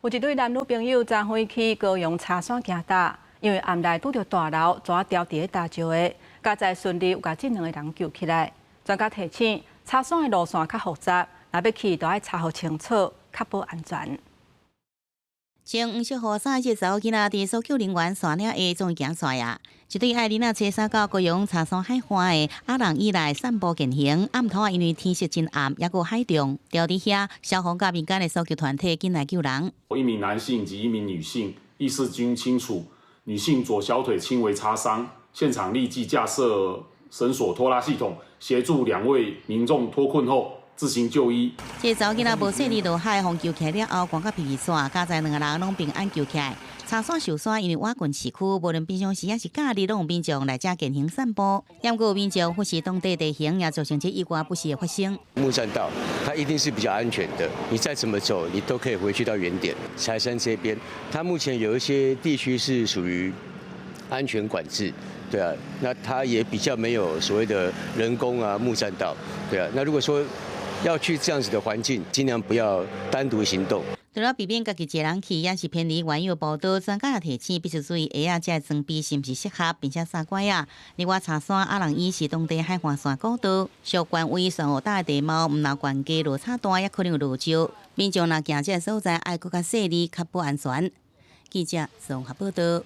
有一對男女朋友昨昏去高雄柴山行踏，因為暗內拄著大流，跩仔牢佇咧礁石的，佳哉順利有共這兩個人救起來。專家提醒，柴山的路線較複雜，若欲去，都愛查予清楚，確保安全。穿黃色雨衫的這查某囡仔，佇搜救人員帶領下終於行出來啊！一對愛囡仔初三到高雄柴山海岸的阿人以來散步健行，暗晡啊，因為天色真暗，猶閣有海浪，牢佇遐，消防佮民間的搜救團體緊來救人。一名男性及一名女性意識均清楚，女性左小腿輕微擦傷，現場立即架設繩索拖拉系統，協助兩位民眾脫困後自行就醫。這查某囡仔無細膩落海，予救起來了後，寒甲皮皮喘，佳哉兩個人攏平安救起來。柴山壽山因為倚近市區，無論平常時抑是假日，攏有民眾來遮健行散步。毋過有民眾忽視當地地形，也造成這意外不時的發生。木棧道，它一定是比較安全的。你再怎麼走，你都可以回去到原點。柴山這邊，它目前有一些地區是屬於安全管制，對啊，那它也比較沒有所謂的人工啊木棧道，對啊。那如果說要去這樣子的環境，盡量不要單獨行動。除了避免家己一個人去，抑是偏離原有步道，專家也提醒必須注意鞋仔這裝備是毋是適合，並且三拐仔。另外，柴山阿人椅是當地海岸線古道，屬權威玄武島的地貌，毋但懸低落差大，也可能有落石。民眾若行這个所在，愛閣較細膩，確保安全。記者綜合報道。